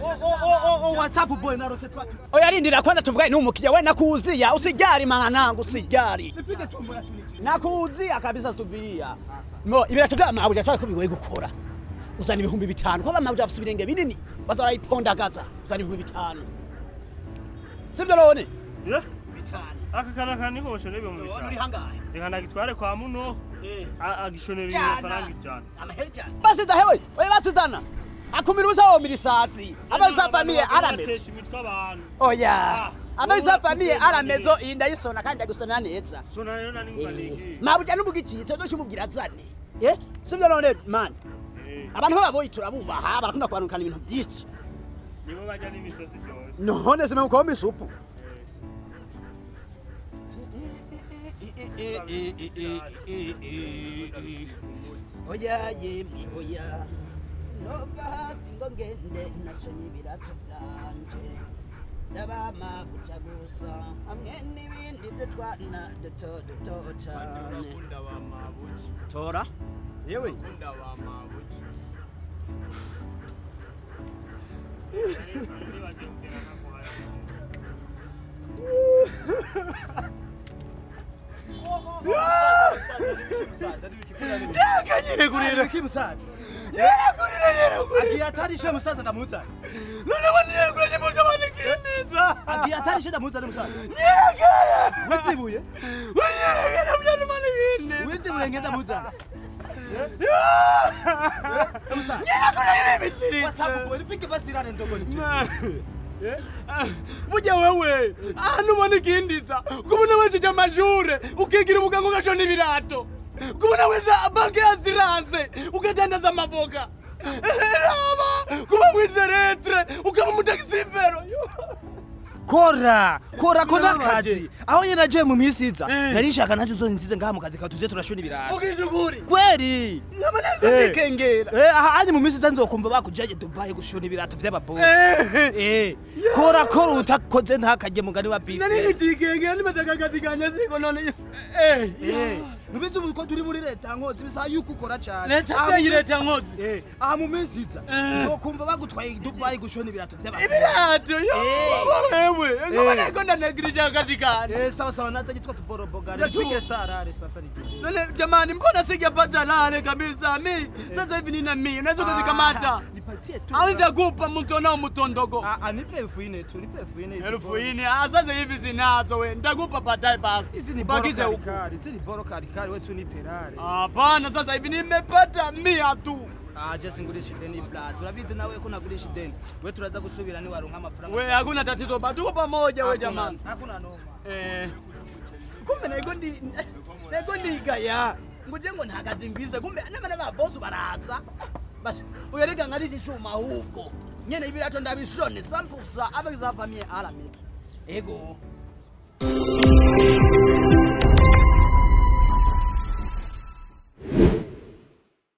Oh oh oh oh oh, what's up boy, narose twatu. Oya, rindira kwanza tuvugane n'umukiriya. We, nakuuzia, usijali mwanangu, usijali. Nipige tu moya tu nije. Nakuuzia kabisa, subia. Mo ibirato vya mabuja twari ko bigoye gukora. Uzana 5000 ko bamabuja bafise ibirenge binini baza barayipondagaza. Uzana 5000, sivyo none? Eh? Bitanu. Aka kana kana niko bashonera ibihumbi None uri bitanu. hangahe? Reka ndagitware kwa muno. Agishonera Jana. amafaranga 100. Amahera 100 basiza hewe, oya, basizana akumira ubusa womira isazi abarisa famille arameze. Batesha imitwe abantu. Oya. Ah, Abarisa wowe famille urakugenda aramezo, iyi ndayisona kandi ndagusona neza. Sona rero nani ngaliki. Mabuja n'ubugicitse ndosha azane, eh, sivyo none man? Eh. Abantu b'ababoyi turabubaha, barakunda kubanukana ibintu byinshi. Nibo bajya n'imisozi byose. None se mukoma isupu? Oya yemwe, oya, sinova hasi ngo ngende nashonye ibirato vyanje vy'abamabuja gusa hamwe n'ibindi vy'utwana duto duto cane. Urakunda ba mabuja. Tora yewe. Urakunda ba mabuja. Nibagiye kugenda nkakuhaya. Musaza, nibiki kuna nibiki? Nyine kurira. Nibiki musaza? Kurira nyine kurira. Agiye atarishe musaza, ndamuzana. None baniyeguranye muja banikire neza. Agiye atarishe, ndamuzana musaza. Nyerekeye. Wizibuye? Unyerekeye muja banikire. Wizibuye ngenda muzana. Musaza. Nyine kurira imishirizo. What's up boy, nipige basi rane ndogo nije. Burya wewe ahantu ubona ikindiza kubona wejeje amashure ukigira ubuganga ugashona ibirato, kubona weza banque y'assurance ugadandaza amavoka, raba kuba wize lettres ukaba umutaxi-vélo. Kora kora ko nakazi aho nyene naje mu minsi iza. Eh. Nari nshaka naje uzonsize ngaha mu kazi kawe tuze turashona ibirato. Vugisha ukuri. Kweri. Nkaba neza ndikengera. Eh, aha anye mu minsi iza nzokumva bakujaye Dubai gushona ibirato vy'ababosi. Eh. Eh, kora kora, utakoze ntakajye mugani wa beef. Nari ngikengera nimataka akazi kanje siko none, eh. Eh, nubizi ubu ko turi muri leta nkozi, bisaba yuko ukora cyane. Leta ateye, leta nkozi. Eh, aha mu minsi iza Eh. nzokumva bagutwaye Dubai gushona ibirato vy'ababosi. Ibirato yo. Eh. Wewe nkaba Eh. nako ndanegirije akazi kanje. Eh, sawa sawa, naza gitwa tuborobogare. Ndachua. Nipige sarare sasa nigende. None jamani, mbona sijapata lale kabisa mi? Sasa hivi nina mi, unaweza kuzikamata. Nipatie tu. Au nitakupa mto nao mtondogo. Ah ah, nipe 4000 tu, nipe 4000 hizi. 4000? Ah, sasa hivi zinazo we, nitakupa baadaye basi. Hizi ni boro Bakize huku. kali, hizi ni boro kali kali, wewe tu nipe rare. Hapana, sasa hivi nimepata 100 tu. Ah, je singurisha ideni blaza. Urabizi nawe ko nagurisha ideni. We turaza gusubira ni waronka amafaranga. We, hakuna tatizo ba, tuko pamoja we jamani. Hakuna noma. Eh. Kumbe nego ndigaya. Nguje ngo nta kazi ngwize, kumbe n'abana ba boss baraza. Basi, uyarega ngari icyuma ahubwo. Nyene ibirato ndabishone sampusa abazavamye arametse. Ego.